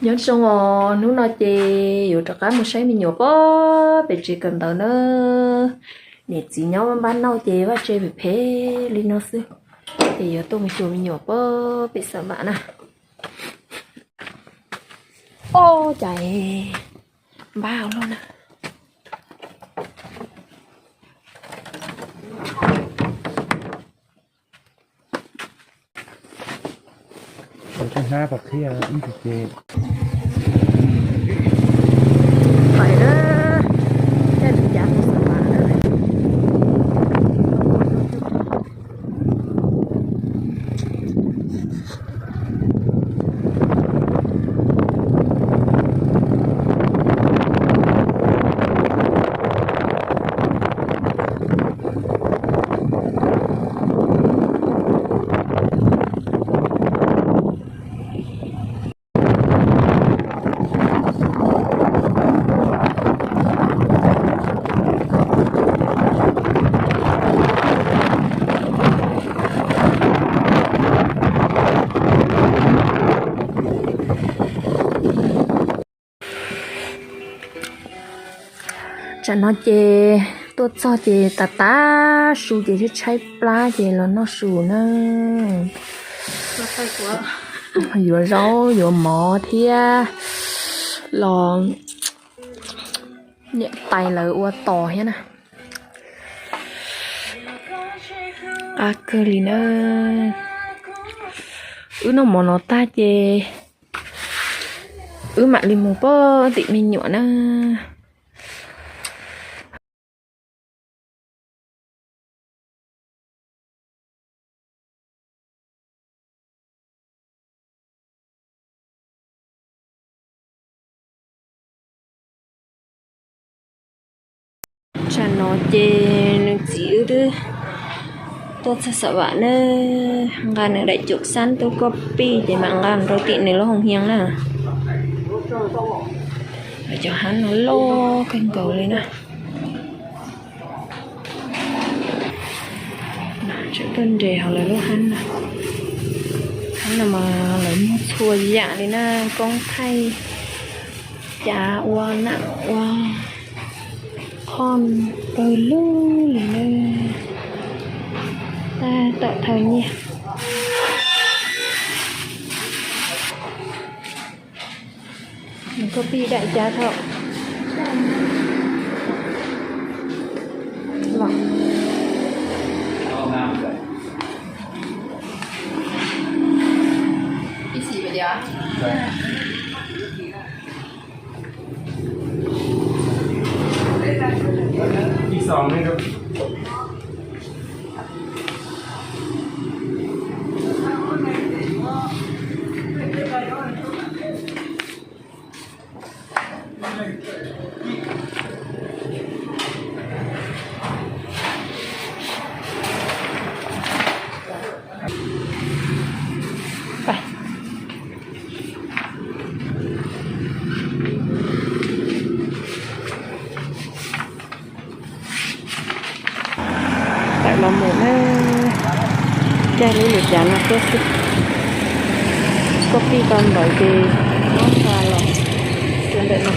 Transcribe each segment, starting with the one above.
Nyob zoo os, hnub no ces yuav rov qab mus saib me nyuam pog pem tsev kawm ntawv na. Niam txiv nyob npab nauj ces vaj tsev phem phem li no xwb, ces yuav tuaj mus xyuas me nyuam pog pem Xam Vam na. Oj, cas npab ua luaj na. Hnab pas qhib ib ntsis ces pais na, caij lub cav mus Xam Vam na. Tsam no ces tuaj txog ces tas tas su ces tshaib tshaib plab ces los noj su na. Yuav zaub yuav mov thiab los niam tais lawv ua tos thiab na. Qab kawg li na. Wb noj mov no tag ces wb mam li mus pog tim me nyuam na. Tsam no ces nws txiv wb twb tuaj txog Xam Vam na, nqa nws daim cuam xab tub koj pij ces mam nqa rau tim nws lub hoo hias na. Cov hab no loj kawg nkaus li na. Tseem tuaj nres hauv lawv lub hab no. Hab no mas lawv muag txhua yam li na, koob thaij, cav ua nam ua qhoj kawg lug li na. Tab tom thawj nyiaj. Nws koj pij daim cav thaum los. Tawm los mus na, caij lub lwm cav no tuaj xwb. Koj pij tau ntawd ces muab nqa los rau ntawm no.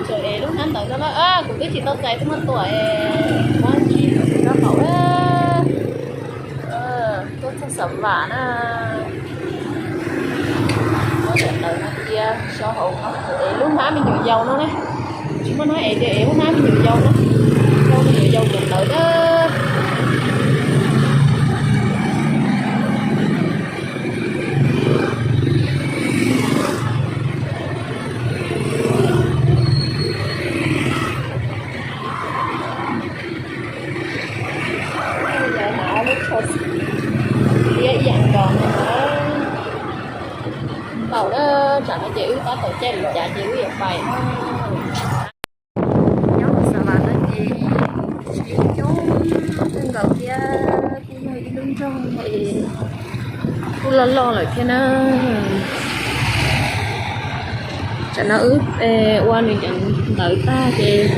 Tseem ev lub hnab ntawd no na, kuv twb tsis tau txais tuaj muag tuam es muab ntsib rau hauv. Tuaj txog Xam Vam na, muab cov ntawd no cia sau hauv, ev lub hnab me nyuam yaus no ne. Tsis muaj hnab ev ces ev lub hnab me nyuam yaus no, rau me nyuam yaus cov ntawd na. Liab ib yam nkaus no. Ntaus na, tsam no ces wb tab tom caij lwm cav ces wb yuav pais na. Nyob hauv Xam Vam no ces coob kawg nkaus thiab, kuj yog ib lub nroog es kuj loj loj lawm thiab na. Tsam no wb ua nws cov ntawd tag ces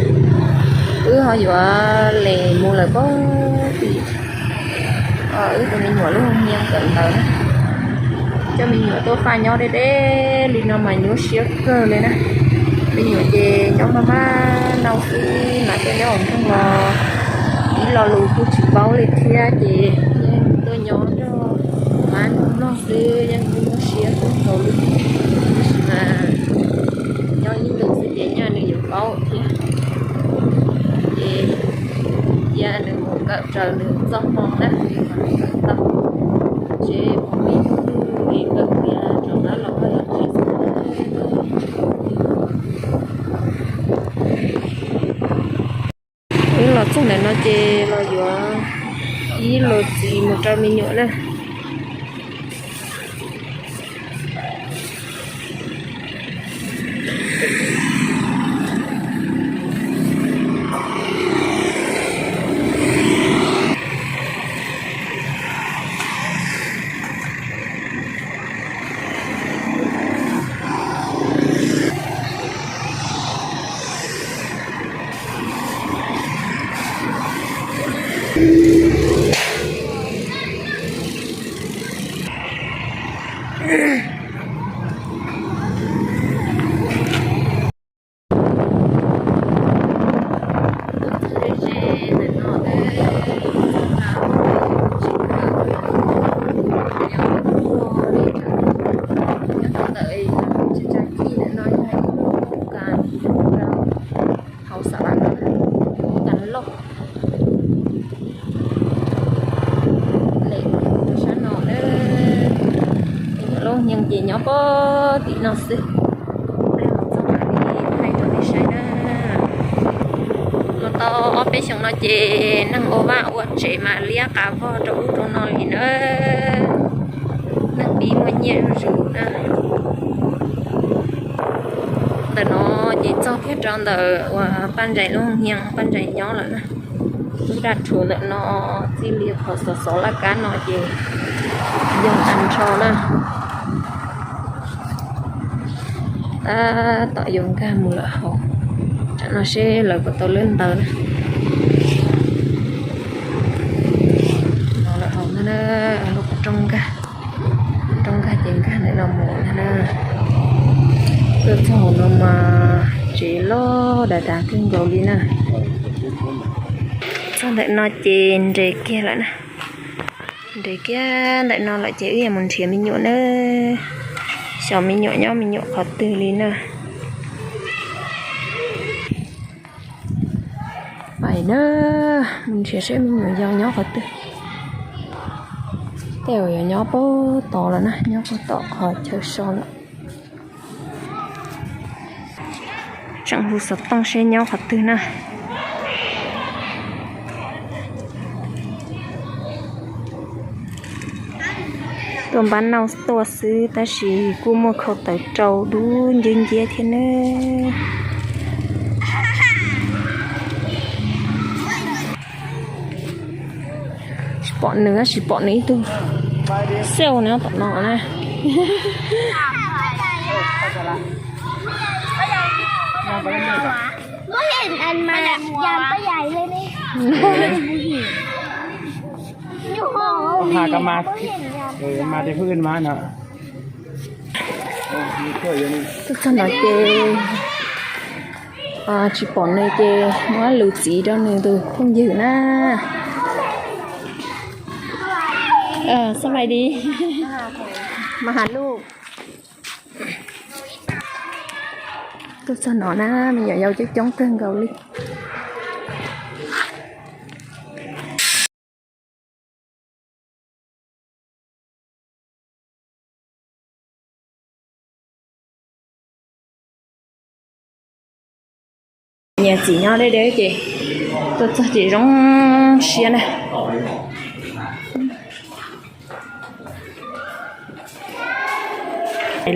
wb ho yuav les mus lawm pog tim Wb tus me nyuam lub hoo nyiaj kawm ntawv na, coj me nyuam tuaj faj nyob deb deb li no mas nyuaj siab kawg li na. Me nyuam ces nyob maj maj no xwb mas tuaj nyob hauv nroog los ib lo lus kuj tsis paub li thiab ces yeej tuaj nyob nrog mab nrog nploog xwb yeej kuj nyuaj siab kawg nkaus li. Tab sis mas nyob ib ntus xwb ces nyaj nws yuav paub thiab. Ces cia nws mus kawm raws nws txoj hmoo na, nws kom nws kawm tau. Ces mus ib hnub twg es kawm tiav rov qab los koj los tsev xwb. Wb los txog ntawm no ces los yuav ib lus txiv mus rau me nyuam na. Hauv xav laj no, kas loj. Lem sab no, lub nyeej ces nyob puag tim no xwb. Mus txog mam li thaij rau nej saib na. Los tau ob peb xyoos no ces neeg ua vaj ua tsev mas liab qas vog rau ub rau no li na. Neeg pib muaj nyiaj zuj zus na. Ntawm no ces txog kiag rau ntawm uas Paj Ntsais lub nyeej, Paj Ntsais nyob lawm na. Lub daj rhuv ntawm no txij li qhov xov xov laj kab no ces yog tag nrho na. Tab tom yuav nkag mus lawm hauv, tsam no seb lawv puas tau lub ntawd na. No lawm hauv ntag na, lub rooj nkag, rooj nkag ces nkag ntawm no mus ntag na. Tuaj txog hauv no mas tsev loj dav dav kawg nkaus li na. Txog ntawm no ces nres kiag lawm na. Nres kiag ntawm no lawm ces wb yuav mus nrhiav me nyuam na. Xyov me nyuam nyob me nyuam qhov twg li na. Pais na, mus nrhiav seb me nyuam yaus nyob qhov twg. Tej zaum yuav nyob puag tod lawm na, nyob puag tom qhov chaw so lawm. Tseem hu xov tooj seb nyob qhov twg na. Tuaj npab nauj tuaj xwb tab sis kuj muaj khau tawv rau dub nciab nciab thiab nawb. Tsis pom nws, tsis pom nws ib tug. Xauj nyob tom no na. Tuaj txog no ces tsis pom nws ces muab lus txiv rau nws tus phooj ywg na. Xab vais di, mas has luj. Tuaj txog no na, me nyuam yaus coob coob kawg nkaus li. Niam txiv nyob deb deb ces tuaj txog ces zoo siab na.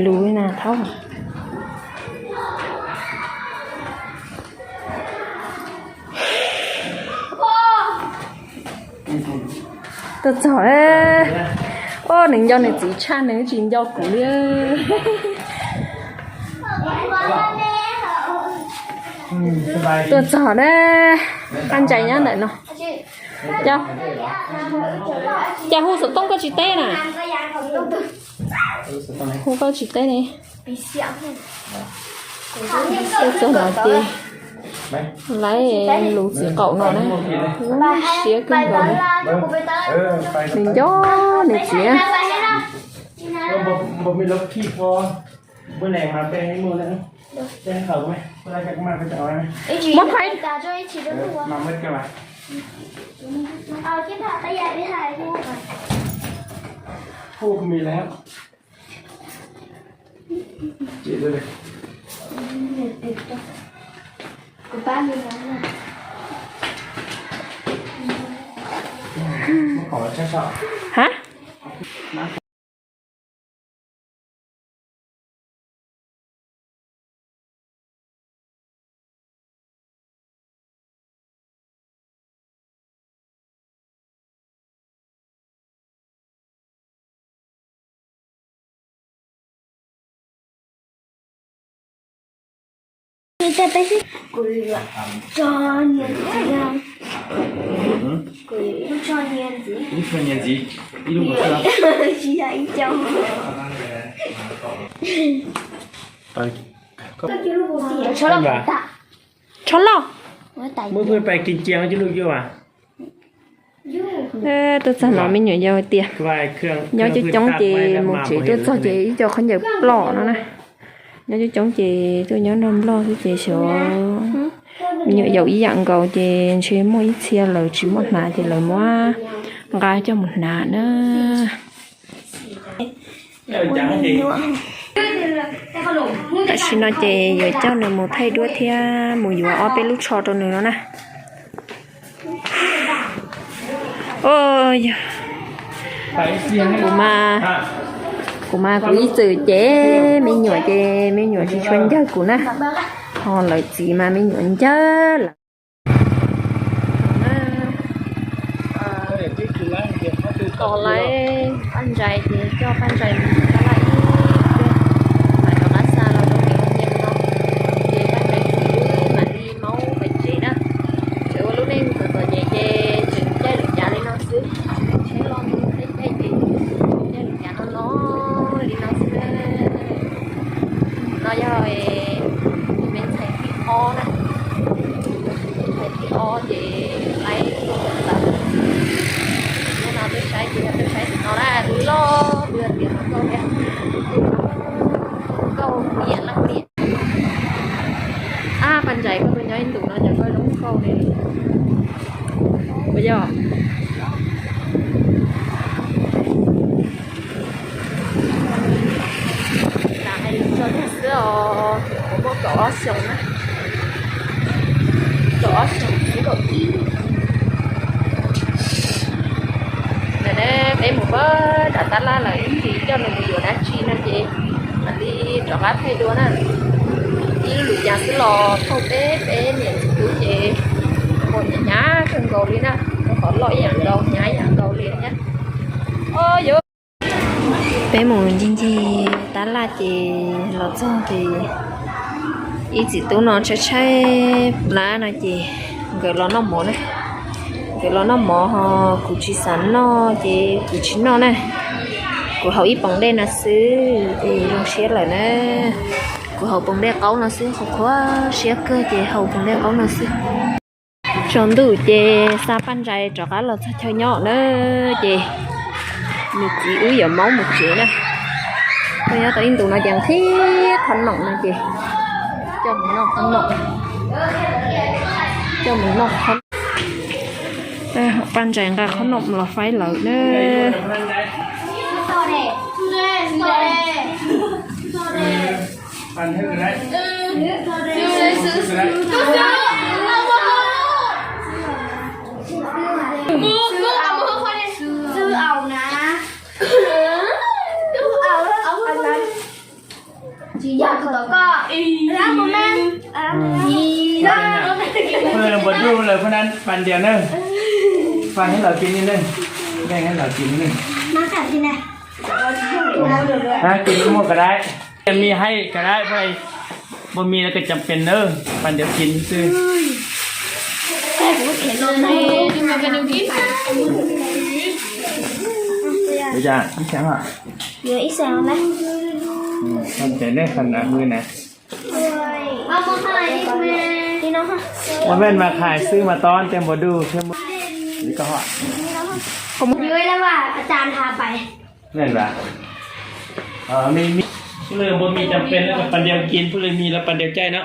Lus na thaub. Tuaj txog, o, nws nco nws txiv tshaj, nws tsis nco kuv li. Tuaj txog na, Paj Ntsais nyob ntawm no. Cas, cas hu xov tooj koj tsis teb na? Hu koj tsis teb ne. Txog no ces lawv lub txiv qaum no na, siab kawg nkaus li. Nws nco nws txiv. Muab phaib. Hab? Kuv tso nyias ntxiv, kuv tso nyias ntxiv, ib lub tsis yog ib co. Tsho loj, muab pheej pais kev cia coj lub cuaj as. Tuaj txog no me nyuam yaus hais tias nyob coob coob ces mus tsev, tuaj txog ces ib co khaub ncaws ploj no na. Nyob coob coob ces tuaj nyob nrog nplog xwb ces xyov me nyuam yaus ib yam nkaus ces ntshe muaj ib txhia lawv tsis muaj hnav ces lawv muab nqa coj mus hnav na. Tam sim no ces yuav coj nws mus thaij duab thiab mus yuav ob peb lub tsho rau nws no na. Kuv mas, kuv mas kuv ib txwm ces me nyuam ces me nyuam tsis tshua ncawg kuv na, ho lawv txiv mas me nyuam ncawg lawm. Tos lawv Paj Ntsais ces coj Paj Ntsais mus tab laj ib pliag mam rov qab xa los rau pem ua ke no. Ces Paj Ntsais txiv mam li maub pem tsev na. Tseem ua lub neej txom txom nyem ces tseem caij lwm cav li no xwb. Tsheb loj mus teb caij ces caij lwm cav no no li no xwb. No yog me ntxhais thib ob na. Ntxhais thib ob ces laib tau. Hnub no tuaj saib ces yog tuaj saib tim no na, lub loj tiag tiag no nkauj thiab. Nkauj tiag leej tiag. Ab, Paj Ntsais koj tuaj nyob ib ntus no cas koj zoo nkauj li. Puas yog? Hais lus tso tag xwb os, kuv muaj kaum ob xyoos na. Kaum ob xyoos xwb kaum ib. Ntawm ne peb mus pab rov tab laj lawm ib ntsis coj nws mus yuav dab tsi no ces mam li rov qab thaij dua na. Ib lub lwm yam xwb los thauj peb peb niam txiv tub ces npau hnyav hnyav kawg nkaus li na, rau qhov loj ib yam nkaus hnyav ib yam nkaus li thiab. Peb mus ncig ncig tab laj ces los txog ces ib txiv tub no tshaib tshaib plab no ces nkawd los noj mov na. Nkawd los noj mov ho kuv tsis xav noj ces kuv tsis noj na. Kuv haus ib poom dej no xwb es zoo siab lawm na. Kuv haus poom dej qaub no xwb, qhuav qhuav siab kawg ces haus poom dej qaub no xwb. Tsaus ntuj ces xa Paj Ntsais rov qab los txog chaw nyob na, ces nws txiv wb yuav maub mus tsev na. Nyob tau ib ntus no ces nqhis qhob noom no ces coj mus noj qhob noom, coj mus noj qhob. Paj Ntsais nqa qhob noom los faib lawv na. Tsis yog tus tom koj. Npuas duj lawm phab nab pas ntias na. Pas hab lawv kis ni ne. Dej hab lawv kis ni ne. Kis ni muaj ka dai. Yog mi hais ka dai, npuas mi lawv ka cam pes na. Pas ntias kis xwb. Ua cas ib xees os? Ua cas nej qhov na hwj na? Ua men mas khais xwb mas tob tej npua duj thiab. Li koj hos. Aws, pub lwg npua mis cam pes lawv pas diav kis, pub lwg mis lawv pas diav caij no.